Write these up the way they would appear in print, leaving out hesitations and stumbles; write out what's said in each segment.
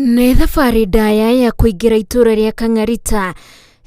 Nĩ thabarĩ ndaya ya kũingĩra itũũra rĩa Kang'arita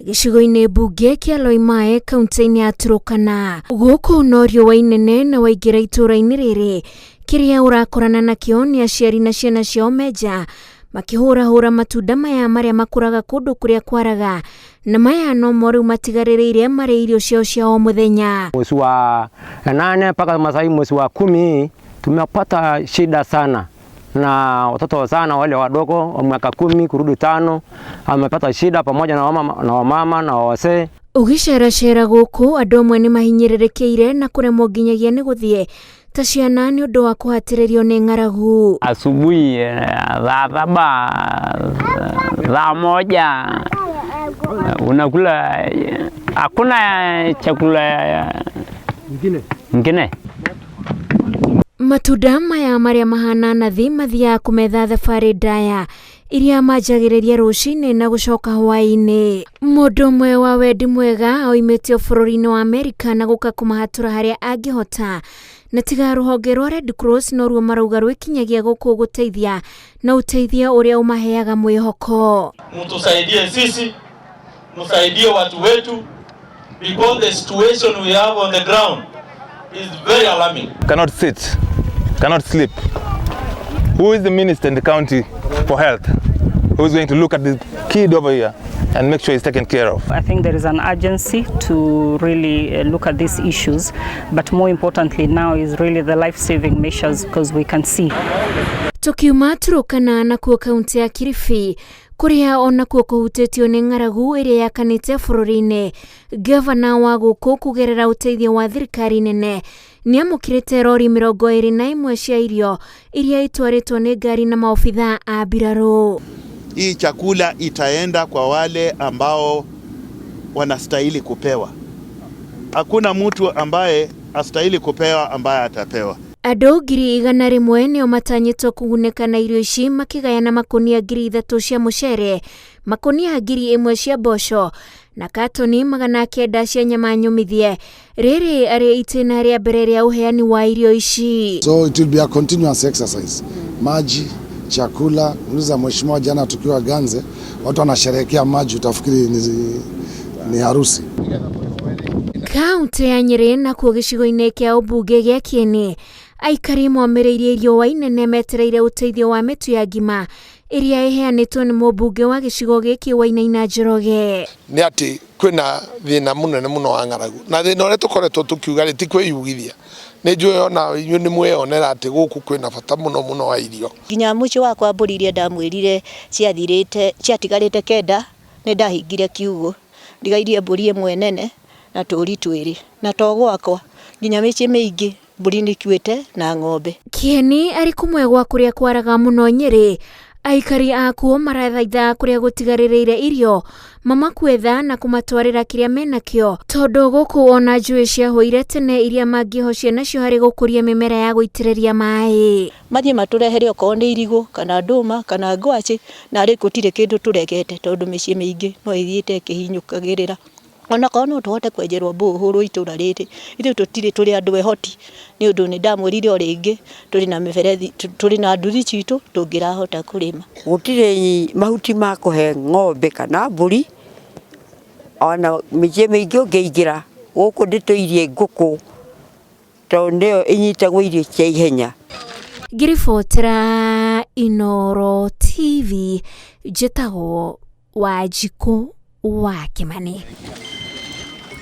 gĩcigo-inĩ mbunge kĩa Loimae kaunti-inĩ ya Turkana. Gũkũ no riũa inene na waingĩra itũũra-inĩ rĩrĩ kĩrĩa ũrakorana nakĩo nĩ aciari na ciana ciao menja makĩhũrahũra matunda maya marĩa makũraga kũndũ kũrĩa kwaraga na maya nomo rĩu matigarĩrĩire marĩ irio ciao cia o mũthenya. Mwezi wa 8 mpaka masai mwezi wa 10 tumepata shida sana na watoto sana wale wadogo wa miaka 10 kurudi 5 amepata shida pamoja na wamama na, wamama, na wazee. Ũgĩceracera gũkũ andũ amwe nĩ mahinyĩrĩrĩkĩire na kũremwo nginyagia nĩ gũthiĩ ta ciana nĩ ũndũ wa kũhatĩrĩrio nĩ ng'aragu. Asubuhi saa 7, saa 1 unakula, hakuna chakula ingine. Matunda maya marĩa mahana nathi mathiaga kũmetha thabarĩ ndaya iria manjagĩrĩria rũcinĩ na gũcoka hwaĩ-inĩ. Mũndũ ũmwe wa wendi mwega oimĩte bũrũri-inĩ wa Amerika na gũka kũmahatũra harĩa angĩhota na tiga rũhonge rwa Red Cross noruo marauga rwĩkinyagia gũkũ gũteithia na ũteithio ũrĩa ũmaheaga mwĩhoko. Mtusaidie sisi, msaidie watu wetu because the situation we have on the ground is very alarming. Cannot sit, cannot sleep. Who is the minister in the county for health? Who is going to look at this kid over here and make sure he's taken care of? I think there is an urgency to really look at these issues, but more importantly now is really the life-saving measures, because we can see. Tukiuma Turkana nakuo kaunti ya Kilifi kuria onakuo kũhutĩtio nĩ ng'aragu ĩrĩa yakanĩte bũrũri-inĩ. Gavana wa gũkũ kũgerera ũteithio wa thirikari nene nĩamũkĩrĩte rori 21 cia irio iria itwarĩtwo nĩ ngari na maobithaa a mbirarũ. Hii chakula itaenda kwa wale ambao wanastahili kupewa. Hakuna mtu ambaye astahili kupewa ambaye atapewa. Andũ 100,000 nĩo matanyĩtwo kũgunĩka na irio ici makĩgayana makũnia 3,000 cia mũcere, makũnia 1,000 cia mboco na katoni 900 cia nyama nyũmithie. Rĩrĩ arĩ itĩna rĩa mbere rĩa ũheani wa irio ici. So it will be a continuous exercise. Maji, chakula, uliza mheshimiwa jana tukiwa Ganze, watu wanasherehekea maji utafikiri ni harusi. Kaunti ya Nyeri nakuo gĩcigo-inĩ kĩa ũmbunge gĩa Kieni aikari momĩrĩirie riũa inene metereire ũteithio wa mĩtu ya ngima ĩrĩa ĩheanĩtwo nĩ mũmbunge wa gĩcigo gĩkĩ Wainaina Njoroge. Nĩ atĩ kwĩna thĩna mũnene mũno wa ng'aragu na thĩna ũrĩa tũkoretwo tũkiuga rĩ ti kwĩyugithia, nĩ njũĩ ona inyuĩ nĩ mweyonera atĩ gũkũ kwĩna bata mũno mũno wa irio. Nginya mũciĩ wakwa mbũri iria ndamwĩrire ciathirĩte ciatigarĩte 9 nĩ ndahingire kiugũ, ndigairie mbũri ĩmwe nene na tũri 2 na to gwakwa nginya mĩciĩ mĩingĩ mbũri nĩ ikuĩte na ng'ombe. Kieni arĩ kũmwe gwa kũrĩa kwaraga mũno Nyeri, aikari akuo marathaitha kũrĩa gũtigarĩrĩire irio mamakuetha na kũmatwarĩra kĩrĩa menakĩo tondũ gũkũ ona njũĩ ciahũire tene iria mangĩhocia nacio harĩ gũkũria mĩmera ya gũitĩrĩria maĩ. Mathiĩ matũrehere okorwo nĩ irigũ kana ndũma kana ngwacĩ na rĩ gũtirĩ kĩndũ tũregete tondũ mĩciĩ mĩingĩ no ĩthiĩte ĩkĩhinyũkagĩrĩra. Onakorwo no tũhote kwenjerwo borehole itũra rĩrĩ, ithuĩ tũtirĩ tũrĩ andũ ehoti nĩ ũndũ nĩ ndamwĩrire o rĩngĩ tũrĩ na mĩberethi, tũrĩ na nduthi citũ tũngĩrahota kũrĩma. Gũtirĩ mahuti ma kũhe ng'ombe kana mbũri ona mĩciĩ mĩingĩ ũngĩingĩra gũkũ ndĩtũirie ngũkũ tondũ nĩyo ĩnyitagwo irio cia ihenya. Ngĩribotera Inooro TV njĩtagwo Wanjikũ wa Kimani.